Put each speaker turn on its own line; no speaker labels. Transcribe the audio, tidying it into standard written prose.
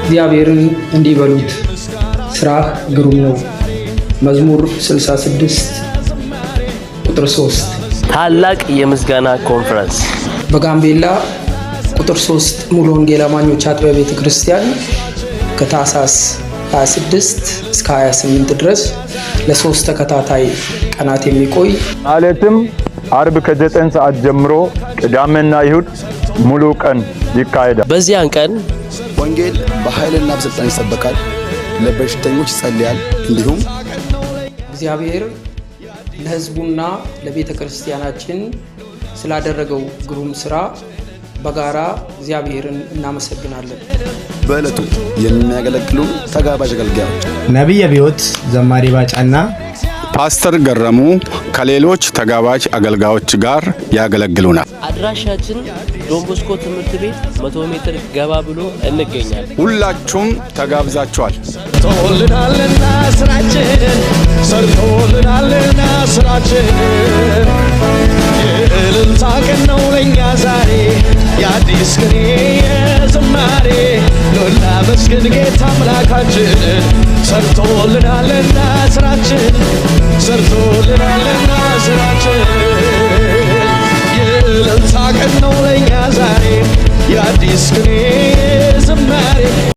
እግዚአብሔርን እንዲህ በሉት፣ ሥራህ ግሩም ነው። መዝሙር 66 ቁጥር 3።
ታላቅ የምስጋና ኮንፈረንስ።
በጋምቤላ ቁጥር 3 ሙሉ ወንጌል አማኞች አጥቢያ ቤተ ክርስቲያን ከታህሳስ 26 እስከ 28 ድረስ ለ3 ተከታታይ ቀናት የሚቆይ፣
ማለትም አርብ ከ9 ሰዓት ጀምሮ ቅዳሜና እሁድ ሙሉ ቀን ይካሄዳል።
በዚያን ቀን
ወንጌል በኃይልና በሥልጣን ይሰበካል፣ ለበሽተኞች ይጸልያል። እንዲሁም
እግዚአብሔር ለሕዝቡና ለቤተ ክርስቲያናችን ስላደረገው ግሩም ስራ በጋራ እግዚአብሔርን እናመሰግናለን።
በዕለቱ የሚያገለግሉ ተጋባዥ አገልጋዮች
ነቢይ አብዮት፣ ዘማሪ ባጫና
ፓስተር ገረሙ ከሌሎች ተጋባዥ አገልጋዮች ጋር ያገለግሉናል።
አድራሻችን ዶንቦስኮ ትምህርት ቤት 100 ሜትር ገባ ብሎ እንገኛለን።
ሁላችሁም ተጋብዛችኋል።
ሰርቶልናልና ስራችን፣ ሰርቶልናልና ስራችን፣ የእልልታ ቀን ነው ለእኛ ዛሬ፣ የአዲስ ቅኔ የዝማሬ። ላመስግን ጌታ አምላካችንን፣ ሰርቶልናልና ስራችን፣ ሰርቶልናልና ስራ